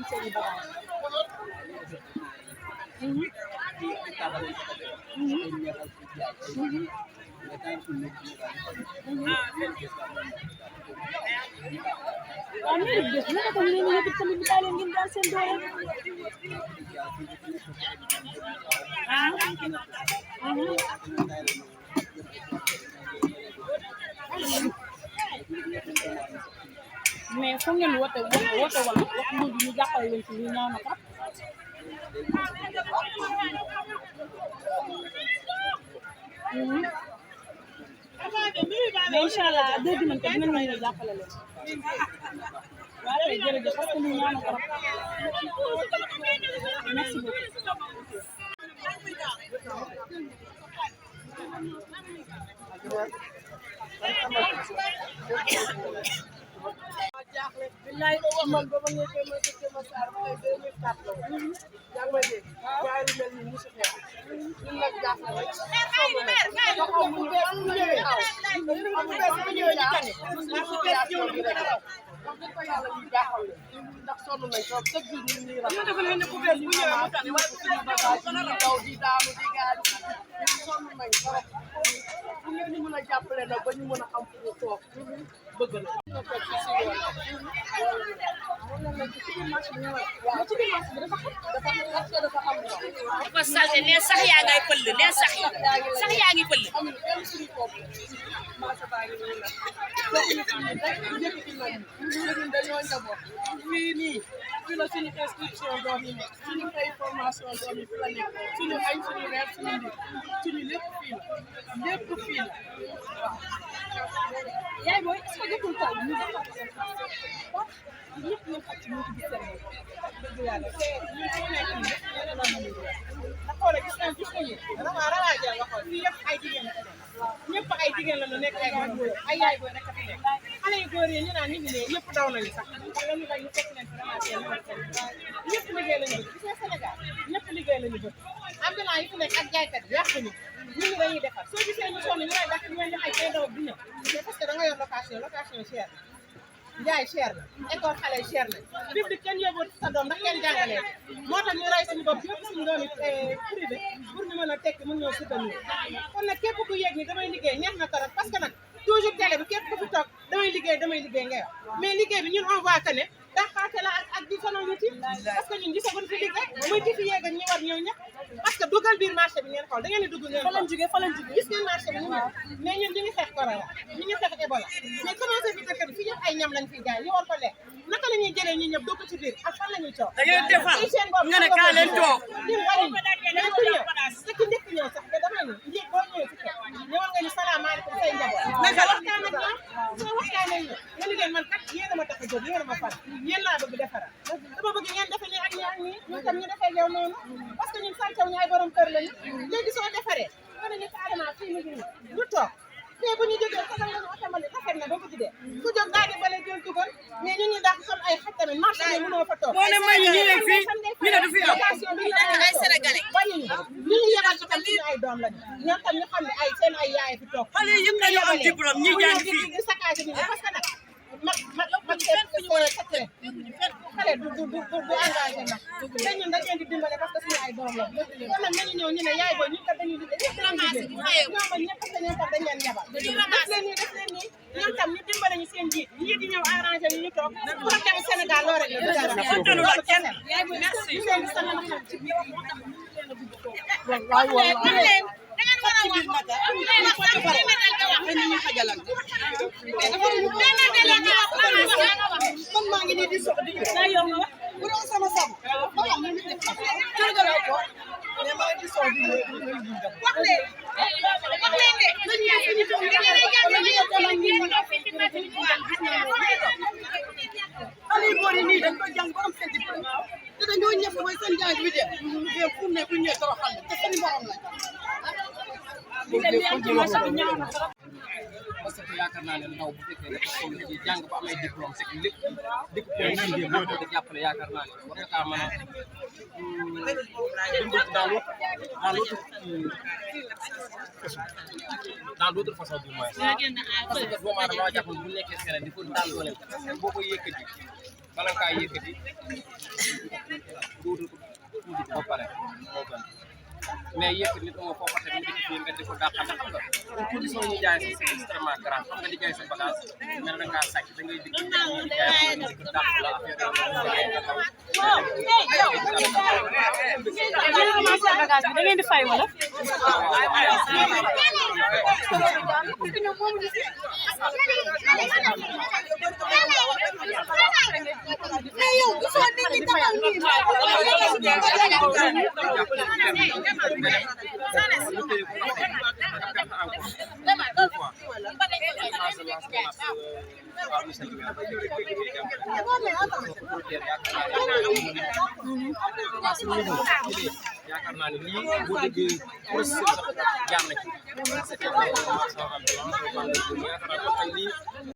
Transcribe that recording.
seen bagage Amir gis na ko ñu ñu tamit bitale ngeen dal seen doole mais fo ngeen wote wala wax mu ñu jappale leen ci ñu ñaaw na trop inshallah dégg nañ ko dinañ ñu jappale leen waaw jërëjëf parce que ñu ñaaw na trop merci jaaxle billahi do man ba ma ñëwé ma ci ma sar ba 2004 yang ma dé waay lu mel ni musu xex ñun nak jaaxle rek ko mu bëss bu ñëwé am bëss bu ñëwé ci kané ma ci bëss ñëw ni wax ko yalla ñu jaaxal ndax sonu nañ tok chaque jour ñu ñuy rax dafa mel ni ku bëss bu ñëwé mu tané way ko ñu bagage ñu taw di daanu di gaaju sonu nañ trop bu ngeen ñu mëna jappalé nak ba ñu mëna xam fu tok bëgg na dafa salté les sax yaa ngay pël les sax yaa ngi pël fii nii fii la suñu inscription doom yi nekk suñu fay formation doom yi fi la nekk suñu añ suñu reer suñu ndik suñu lépp fii la lépp fii la yaay boy est-ce que jotul taw ñu defal ñëpp ñu xat ci ñu ci gis seen dëgg yàlla ñu ko nekk ni la mënu da xoolé gis nañ ci fii dama jël nga xool fii yëpp ay jigéen ñëpp ay jigéen la ñu nekk ay yaay boy rek a fi nekk xale yu góor yi ñu naan ñu ngi ne ñëpp daw nañu sax wala ñu bay ñu fekk leen vraiment ñëpp liggéey lañu bëgg ci Sénégal ñëpp liggéey lañu bëgg ambulant yi fi nekk ak jaaykat yi yàq ñu ñun dañuy defar soo gisee ñu sonn ñu lay def ñu leen ay ay daw bu ñëw mais parce que da nga yor location cher njaay cher na école xale cher na public kenn yóbbu sa doom ndax kenn jàngalee moo tax ñu rey suñu bopp yëpp suñu doom yi privé pour ñu mën a tekki mën ñoo soutenir kon nag képp ku yéeg ni damay liggéey neex na torop parce que nag toujours télé bi képp ku fi toog damay liggéey ngay wax mais liggéey bi ñun on voit que ne daxaate la ak di sonal nit yi parce que ñun gisaguñ fi liggéey muy ci fi yéeg ak ñi war ñëw ñëpp parce que dugal biir marché bi ngeen xool da ngeen di dugg ngeen fa lañ jóge gis ngeen marché bi ñu mais ñun ñu ngi xeex corona ñu ngi xeex Ebola mais commencé fi dëkk bi fi yëpp ay ñam lañ fiy jaay ñu war ko lekk naka la ñuy jëlee ñi ñëpp dugg ci biir ak fan la ñuy toog da ngay defal nga ne kaa leen toog ñun bari mais ku ñëw te ki njëkk ñëw sax te dama ni njëkk boo ñëwee ci kër ñëwal nga ni salaamaaleykum say njaboot naka waxtaan ak ñoom soo waxtaanee ñu nga ni leen man kat yéen a ma tax a jóg yéen a ma far yéen laa bëgg defara dama bëgg ngeen defe ni ak ñi ak ñi ñu tam ñu defee yow noonu parce que ñun santaw ñu ay borom kër lañu léegi soo defaree nga ne ñu carrément fii mu ngi ñu toog te bu ñu jógee sagal lañu otomali rafet na ba ko tuddee ku jóg daal di bale jël dugal mais ñun ñu daal comme ay xaj tamit marché bi mënoo fa toog moo ne may ñu leen fii ñu ne du fi am ay sénégalais bañu ñu ñu yebal ci tam suñu ay doom lañu ñoom tam ñu xam ne ay seen ay yaay fi toog xale yëpp dañu am diplôme ñi jàng fii di saccage bi parce que nag ma xale du engagé nag te ñun dañ leen di dimbale parce que suñu ay doom la kon nag nañu ñëw ñu ne yaay booy ñun kat dañuy liggéey ñoom ba ñëpp parce que ñoom tam dañ leen yabal def leen nii ñoom tam ñu dimbale ñu seen jiit ñii di ñëw arrangé ñu toog pour dem Sénégal loo rek la kenn merci ñu leen di sant xam ci biir moo tax ñu leen a bëgg ko wallaay wallaay man maa ngi nii di sox di bu doon sama sabu ba xam ne nit ñi tërgaloo ko mais maa ngi di sox di wax leen de nañ ñaan fi ñu toog da ngeen ay jàng ñu ko la ñu xale yu góor yi nii dañ ko jàng ba am seen diplôme te dañoo ñëpp mooy seen jàng bi dem mais fu ne ku ñëw toroxal te seen morom lañ parce que yaakaar naa ne ndaw bu fekkee dafa toll ci jàng ba am ay diplôme c'est que lépp diplôme moo ko jàppale yaakaar naa ne war nga kaa mën a dund dans l'autre façon du moins parce que doomu aadama jàpp bu nekkee feneen di ko daal doole boo ko yëkkati bala nga kaa yëkkati duudul ko ba pare moo gën mais yëkkati nit moo foo ko teg mu fii nga di ko dàqal xam nga condition yi ñu jaay si c'est extrêmement grave xam nga di jaay sa bagage mel na ngaa sàcc da ngay dikk di jaay dàq la affaire da ngeen di fay wala mais yow gisoo nit ñi taxaw nii yaakaar naa ne lii boo déggee processus jaar na ci